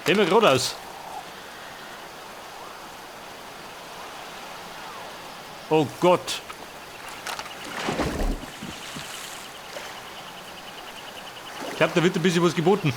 Immer geradeaus. Oh Gott. Ich glaube, da wird ein bisschen was geboten.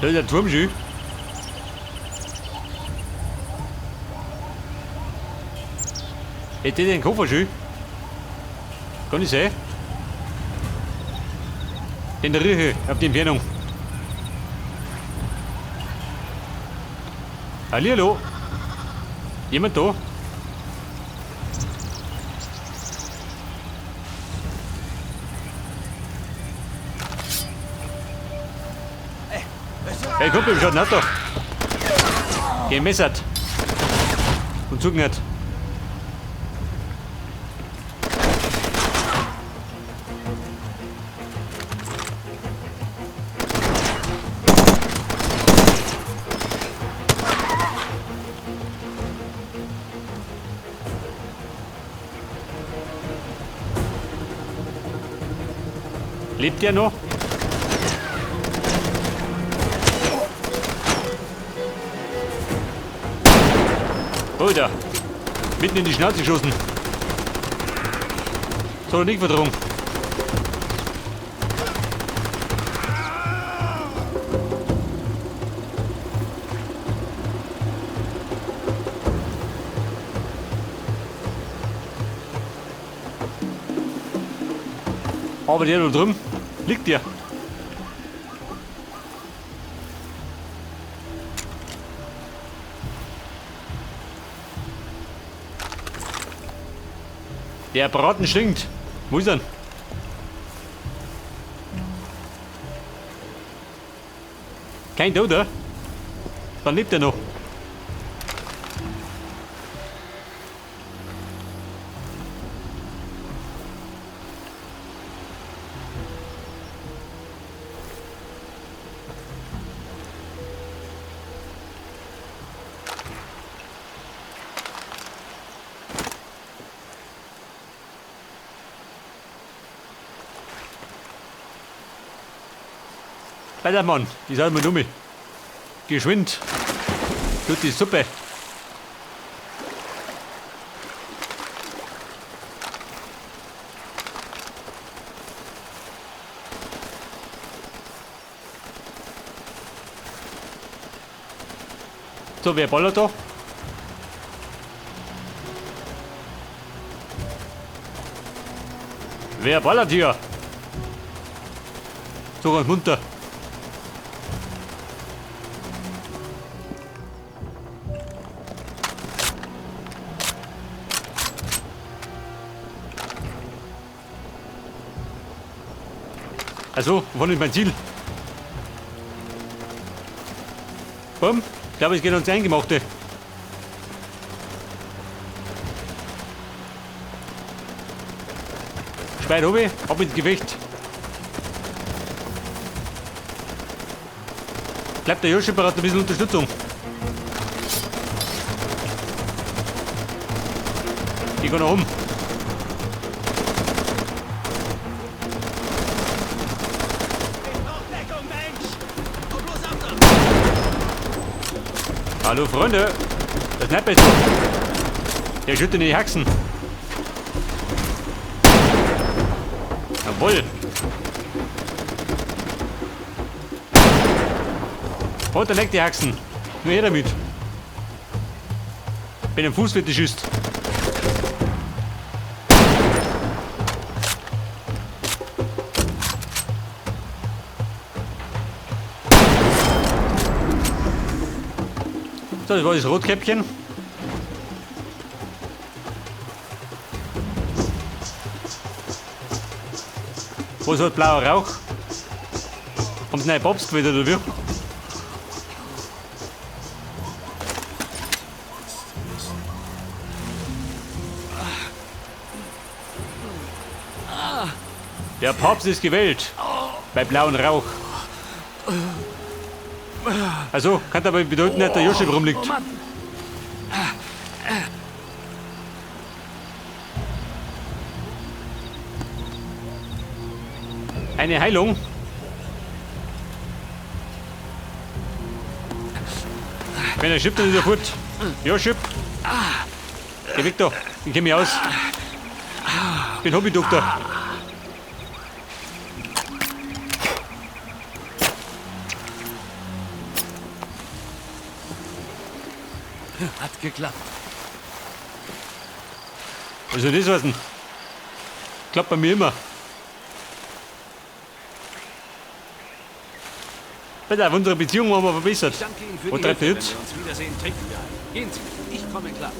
Da ist der Turm schön. Hätte den Koffer schön. Kann ich sein? Den rieche ich auf die Entfernung. Hallihallo. Jemand da? Hey Kumpel, wie schaut denn aus da? Gemessert. Und zugehört. Lebt der noch? Alter, mitten in die Schnauze geschossen. So, nicht verdrungen. Aber der da drüben liegt der. Der Braten stinkt. Wo ist er? Kein Toter? Dann lebt er noch. Ballermann, die soll mir dumme. Geschwind. Tut die Suppe. So, wer ballert da? Wer ballert hier? So ganz munter. Also, wo ist mein Ziel? Bumm, ich glaube, es geht ans Eingemachte. Speit runter, ab ins Gewicht. Bleibt der Joschi braucht ein bisschen Unterstützung. Ich gehe noch um. Hallo Freunde, das ist nicht besser. Der schüttet in die Haxen. Jawohl. Oh, da leckt die Haxen. Nur her damit. Wenn ein Fuß wird schießt. So, das war das Rotkäppchen. Was hat blauer Rauch? Haben sie neue Papst gewählt oder wie? Der Papst ist gewählt. Bei blauen Rauch. Also, kann aber bedeuten, dass der Josip rumliegt. Oh Mann. Eine Heilung. Wenn er schippt, dann ist er fort. Josip. Geh weg da. Ich kenn mich aus. Ich bin Hobbydoktor. Hat geklappt. Was soll das heißen? Klappt bei mir immer. Pass auf, unsere Beziehung haben wir verbessert. Ich danke Ihnen für Wo die treibt Hilfe. ihr jetzt? Wenn wir uns wiedersehen, trinken wir ein. Gehen Sie, ich komme klar.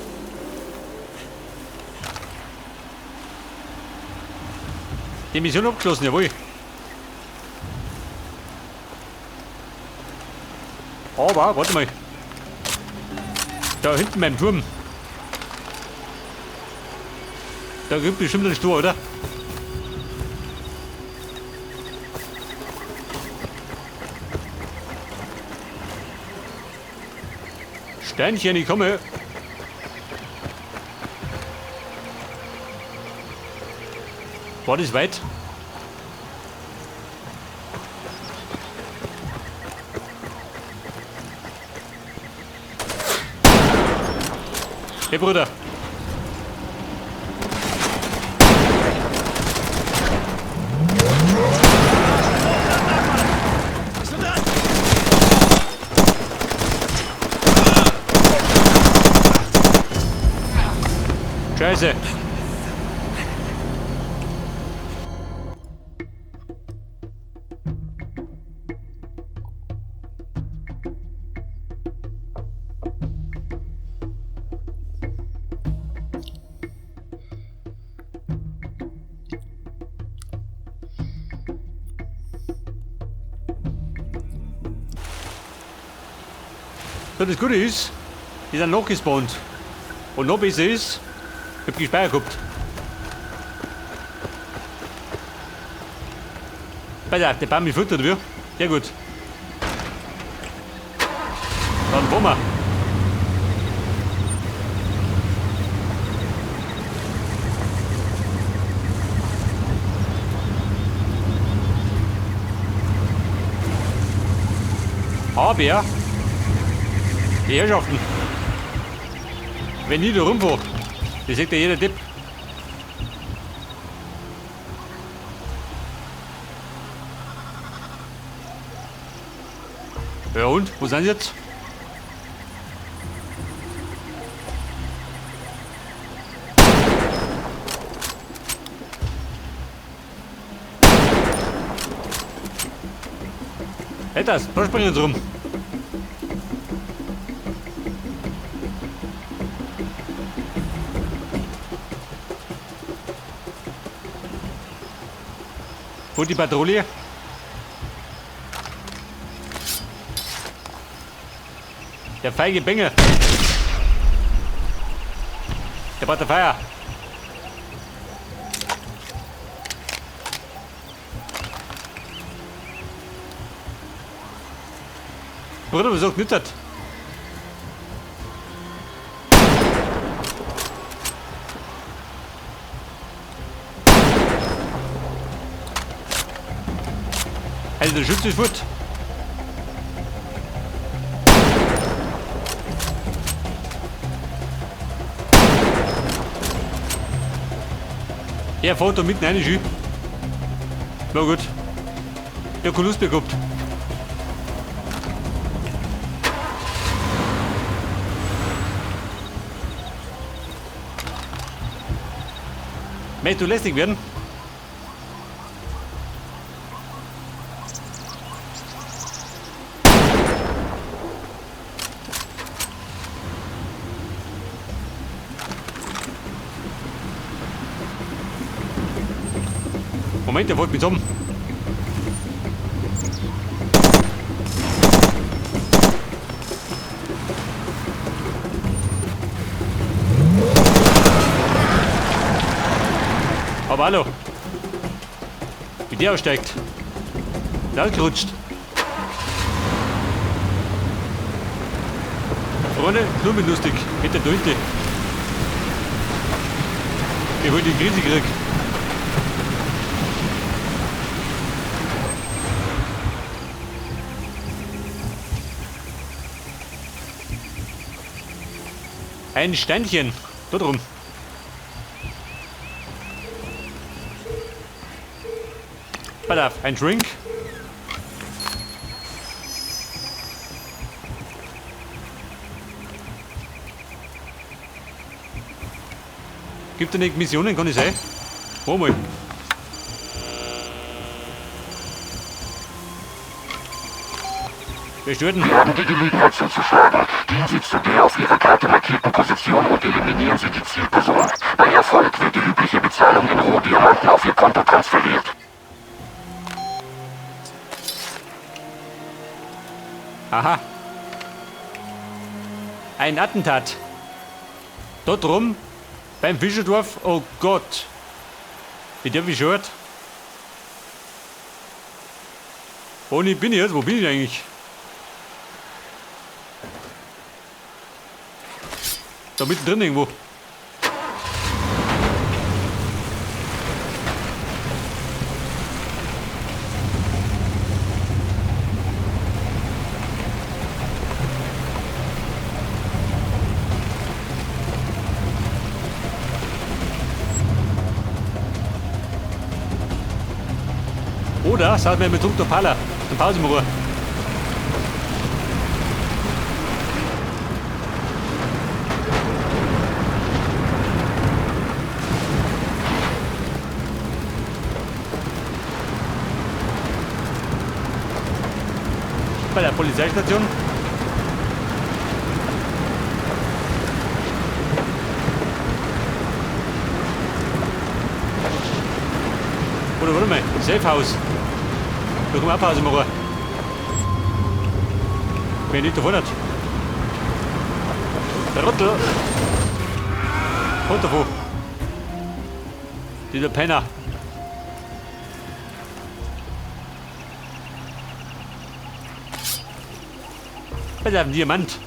Die Mission abgeschlossen, jawohl. Aber, warte mal. Da hinten beim Turm. Da gibt bestimmt einen Stor, oder? Steinchen, ich komme. War das weit? Hey Bruder. Scheiße. So, das Gute ist, die sind nachgespawnt. Und noch besser ist, ich hab gespeichert gehabt. Pass auf, der Baum ist futtert, wie? Sehr gut. Dann fahren wir. Aber die Herrschaften, wenn ich da rumfahre, das sieht ja jeder Depp. Ja und? Wo sind sie jetzt? Hey, das, da springen sie rum. Wo die Patrouille? Der feige Bengel. Der baut Feuer. Bruder, was sagt nicht das? Also der Schütze ist fort. Er fährt da mitten rein, schön. Na gut. Der hat keine Lust mehr gehabt. Möchtest du lästig werden? Moment, der wollte mich zusammen. Aber hallo. Wie der aussteigt. Der ausgerutscht. Freunde, nur mit lustig. Mit der Deute. Wir wollen die Krise kriegen. Ein Steinchen. Da drum. Pass auf, ein Drink. Gibt es nicht Missionen, kann ich sein? Warte mal. Wer stört denn? Wir haben die Gelegenheit zuzuschlagen. Gehen Sie zu der auf Ihrer Karte markierten Position und eliminieren Sie die Zielperson. Bei Erfolg wird die übliche Bezahlung in Rohdiamanten auf Ihr Konto transferiert. Aha. Ein Attentat. Dort rum, beim Fischerdorf. Oh Gott. Wie der wie schört. Wo bin ich jetzt? Wo bin ich eigentlich? Da mittendrin irgendwo. Oder saß mir mit Dr. Palla zum Pausenruhe. Bei der Polizeistation. Oder warte mal, Safe House. Da können wir auch Pause machen. Wer nicht davon hat. Trottel. Kommt davon. Dieser Penner. Pass auf, ein Diamant.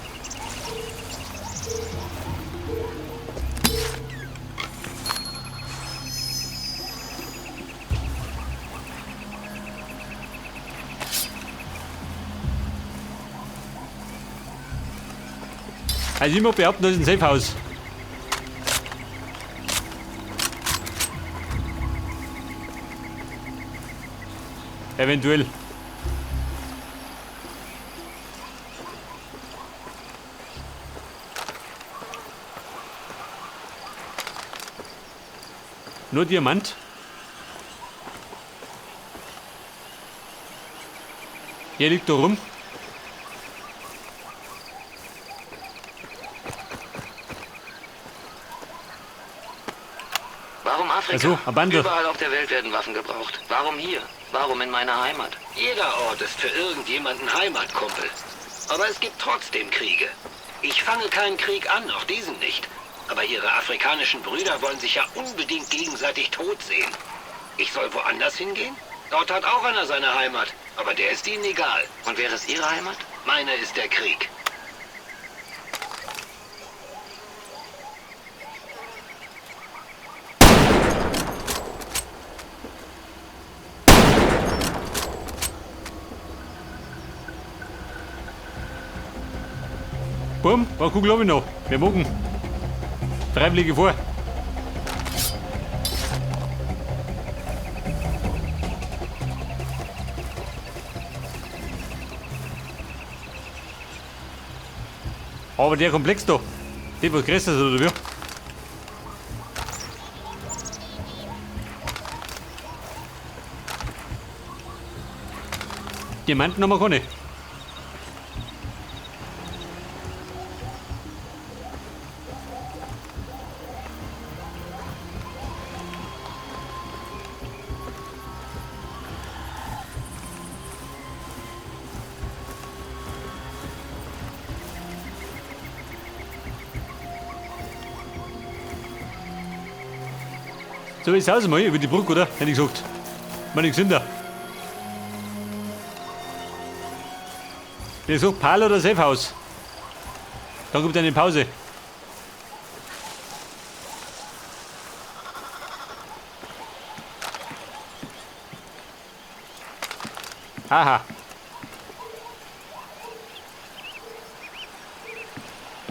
Also ich muss behaupten, das ist ein Safehouse. Eventuell. Nur Diamant. Hier liegt da rum. Warum Afrika? Ach so, ein Bundle. Überall auf der Welt werden Waffen gebraucht. Warum hier? Warum in meiner Heimat? Jeder Ort ist für irgendjemanden Heimat, Kumpel. Aber es gibt trotzdem Kriege. Ich fange keinen Krieg an, auch diesen nicht. Aber ihre afrikanischen Brüder wollen sich ja unbedingt gegenseitig tot sehen. Ich soll woanders hingehen? Dort hat auch einer seine Heimat. Aber der ist ihnen egal. Und wäre es ihre Heimat? Meine ist der Krieg. Bumm, eine Kugel hab ich noch. Wir mogen. Freiwillige vor. Aber der Komplex da, der was größer ist, oder wie? Diamanten haben wir keine. So, jetzt raus mal über die Brücke, oder? Hätte ich gesagt. Meine gesünder. Ich suche Pal oder Safehouse. Dann kommt eine Pause. Aha.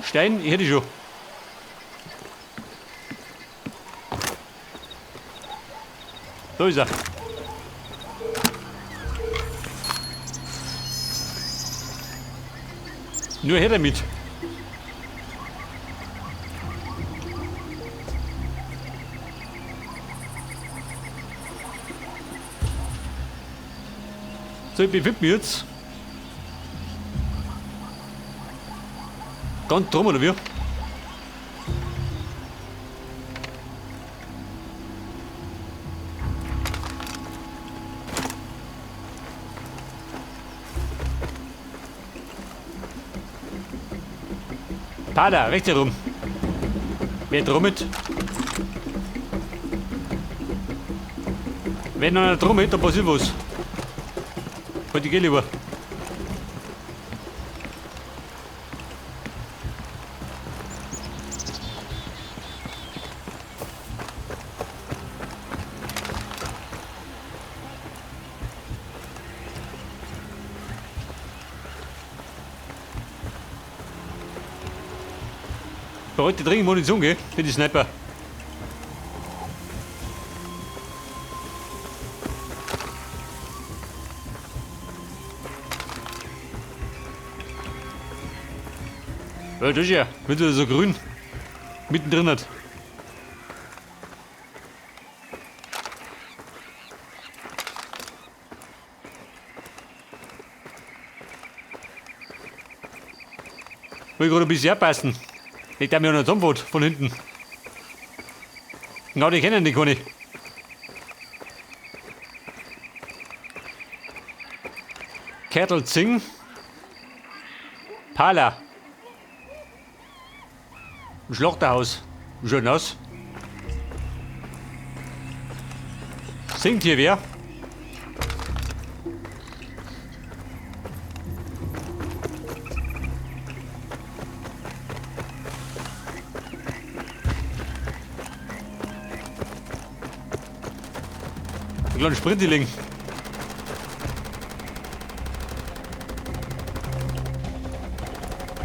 Stein, ich hätte schon. So ist er. Nur her damit. So, ich befinde mich jetzt. Ganz drum, oder wie? Pada, rechts herum. Wer trommelt? Wenn einer trommelt, dann passiert was. Halt, ich geh lieber. Heute dringend Munition, gell? Für die Sniper. Ja, das ist ja, wenn du so grün mittendrin hat. Will gerade ein bisschen abpassen. Ich darf mir noch zusammenfahrt von hinten. Genau, die kennen die gar nicht. Kettle Zing. Pala. Ein Schlachterhaus. Schön aus. Singt hier wer? Ein kleiner Sprintiling.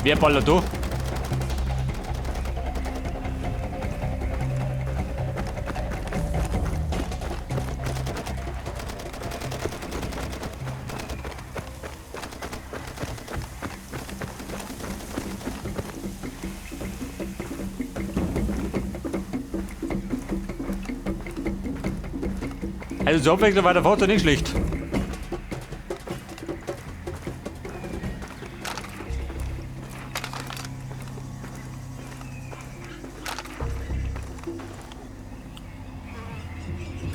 Wer ballert da? Also zur Abwechslung war der Vater nicht schlecht.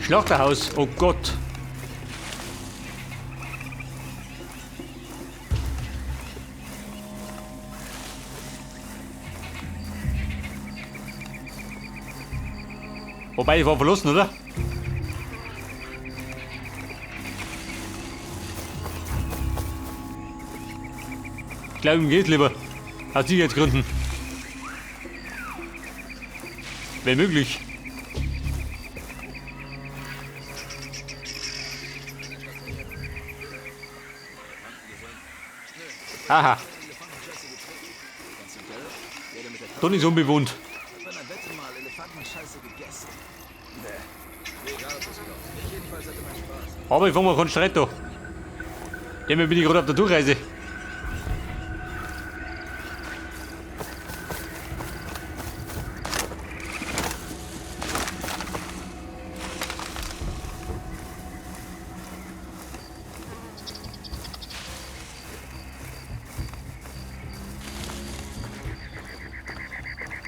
Schlachterhaus, oh Gott. Wobei, ich war verlassen, oder? Ich glaube, ihm geht's lieber. Aus Sicherheitsgründen. Wäre möglich. Aha. Doch nicht so unbewohnt. Aber ich fange mal keinen Streit da. Dem bin ich gerade auf der Durchreise.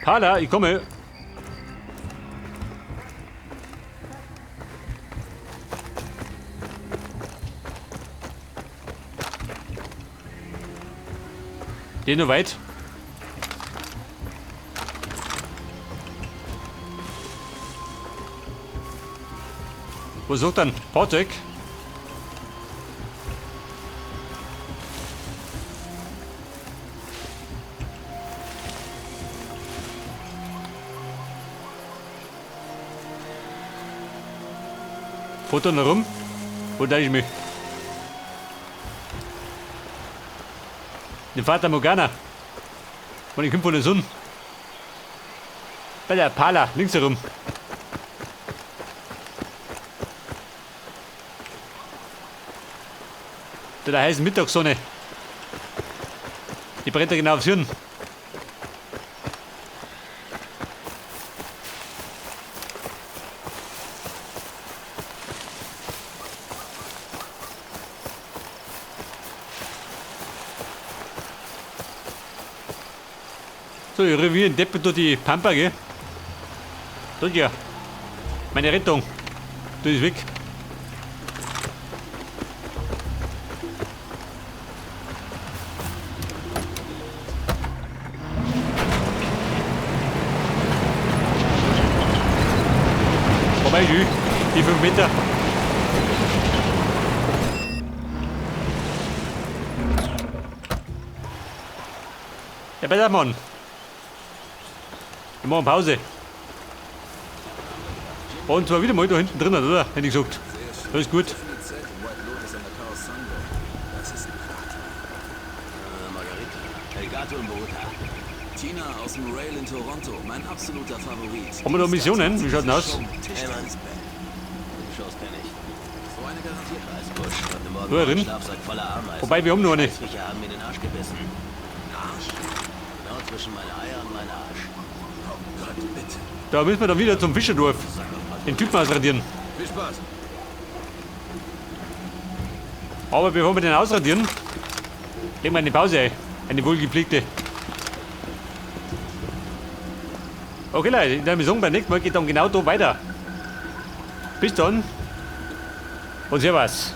Hala, ich komme. Den noch weit. Was sagt dann? Fahrzeug? Fährt da noch rum? Wo da ich mich? Den Vater Morgana. Und ich komme von der Sonne. Bei der Pala, links herum. Da der heißen Mittagssonne. Die brennt ja genau aufs Hirn. So, ich revier in Deppe durch die Pampa, gell? Da ja. Meine Rettung. Du ist weg. Vorbei, die 5 Meter. Ja, besser, Mann. Wir machen Pause. Und zwar wieder mal da hinten drin, oder? Hätte ich gesagt. Alles gut. Tina aus dem Rail in Toronto, mein absoluter Favorit. Haben wir da Missionen? Wie schaut denn aus? Hey Mann. Die Shows kenn ich. So eine garantiert. Busch, heute Morgen Wo war ein drin? Schlafsack voller Ameisen. Wobei, wir haben noch eine. Scheißviecher haben mir den Arsch gebissen. Arsch? Genau zwischen meine Eier und mein Arsch. Oh Gott, bitte. Da müssen wir dann wieder zum Fischerdorf. Den Typen ausradieren. Viel Spaß. Aber bevor wir den ausradieren, legen wir eine Pause ein. Eine wohlgepflegte. Okay, Leute, ich würde sagen, beim nächsten Mal geht dann genau da weiter. Bis dann und servus.